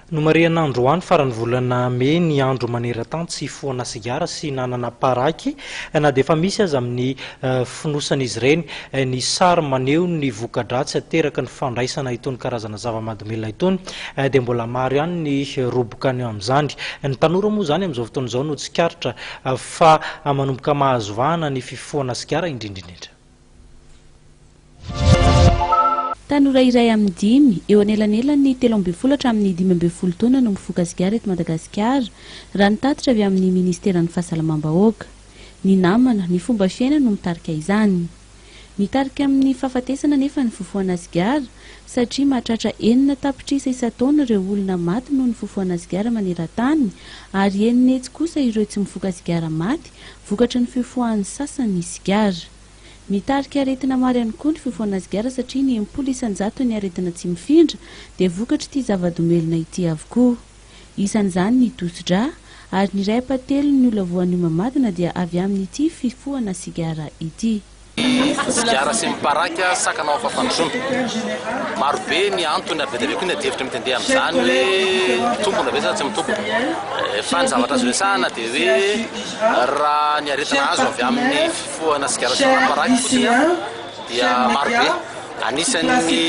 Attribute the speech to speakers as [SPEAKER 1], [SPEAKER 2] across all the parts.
[SPEAKER 1] Nomarihana androany faran'ny volana mey ny andro maneran-tany tsy hifohana sigara sy hinanana paraky na dia efa misy aza amin'ny fonosan'izy ireny ny sary maneho ny voka-dratsy ateraky ny fandraisana itony karazana zava-mahadomelina itony dia mbola maro ihany ny roboka ny amin'izany. Ny tanora moa izany amin'izao fotoana izao no tsikaritra fa manomboka mahazo vahana ny fifohana sigara indrindra indrindra.
[SPEAKER 2] Tanora iray amin'ny dimy, eo anelanelan'ny 13 hatramin'ny 15 taona no mifoka sigara eto Madagasikara, raha ny tatitra avy amin'ny ministeran'ny Fahasalamam-bahoaka. Ny namana, ny fomba fiaina no mitarika izany. Mitarika amin'ny fahafatesana anefa ny fifohana sigara, satria mahatratra enina tapitrisa isan-taona ireo olona maty noho ny fifohana sigara maneran-tany, ary enina hetsy kosa ireo tsy mifoka sigara maty vokatry ny fifoahan'ny sasany ny sigara. Mitarika aretina maro ihany koa ny fifohana sigara satria ny 60 isan-jaton'ny aretina tsy mifindra dia vokatr'ity zava-domelina ity avokoa. Isan'izany ny tosi-drà, ary ny iray ampahatelon'ny olona voan'ny homamadina dia avy amin'ity fifohana sigara ity.
[SPEAKER 3] Ny sigara sy ny paraky sakana ao amin'ny fampandrosoana. Maro be ny antony ary be dia be koa ny adihevitra mety handeha amin'izany hoe mitombina ve sa tsy mitombina. Fa ny zavatra azo resahana dia hoe raha ny aretina azo avy amin'ny Fifohana sigara sy paraky fotsiny dia maro be. Anisan'ny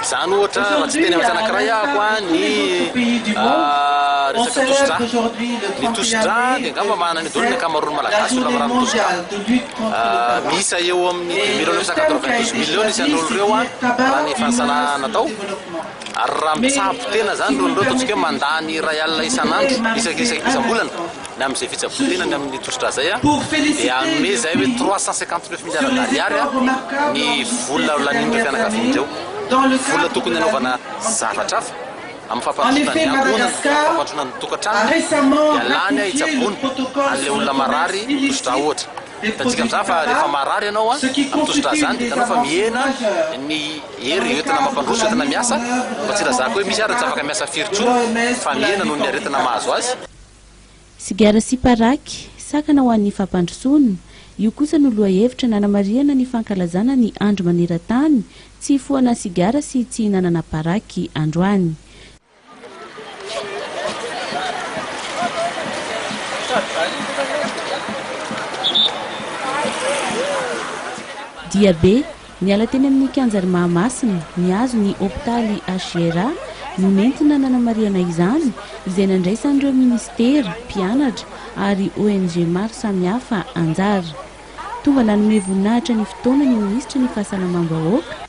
[SPEAKER 3] izany ohatra raha tsy hiteny afa-tsy anankiray aho ny resaka tosi-drà. Ny tosi-drà dia angamba manana ny daholo ny ankamaroan'ny Malagasy olona marary tosi-drà. Miisa eo amin'ny deux millions neuf cent quatre-vingt-douze mille eo ny isan'ireo olona ireo raha ny fanisana natao. Ary raha mitsabo tena izany ireo olona ireo ataontsika hoe mandany iray alina isan'andro, isam-bolana. ny amin'izay fitsaboan-tena ny amin'ny tosidra izay dia hanome izay hoe 359 milliards d'ariary ny vola lanian'ireo fianakaviana ireo. Vola tokony hanaovana zavatra hafa amin'ny fampandrosoana ny ankohonana, fampandrosoana ny tokantrano dia lany hitsaboana an'ilay olona marary tosidra ohatra. Hitantsika amin'izany fa rehefa marary ianao amin'ny tosidra izany dia hitanao fa mihena ny hery entina mampandroso, entina miasa, fa tsy ilazako hoe misy ary tsy afaka miasa firy intsony fa mihena noho ny aretina mahazo azy.
[SPEAKER 2] Sigara sy paraky, sakana ho an'ny fampandrosoana, io kosa no lohahevitra nanamarihana ny fankalazana ny Andro maneran-tany tsy hifohana sigara sy tsy hihinanana paraky androany. Diabe, Niala teny amin'ny kianjan'i Mahamasina, nihazo ny hopitaly HJRA no nentina nanamarihana izany, izay nandraisan'ireo minisitera, mpianatra ary ONG maro samihafa anjara. Tonga nanome voninahitra ny fotoana ny minisitry ny Fahasalamam-bahoaka,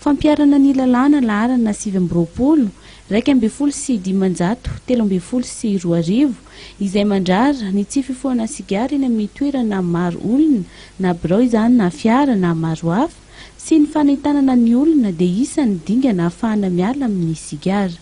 [SPEAKER 2] Fampiharana ny lalàna laharana 29, 2513, izay mandrara ny tsy fifohana sigara eny amin'ny toerana maro olona na birao izany na fiara na maro hafa, sy ny fanentanana ny olona dia isan'ny dingana ahafahana miala amin'ny sigara.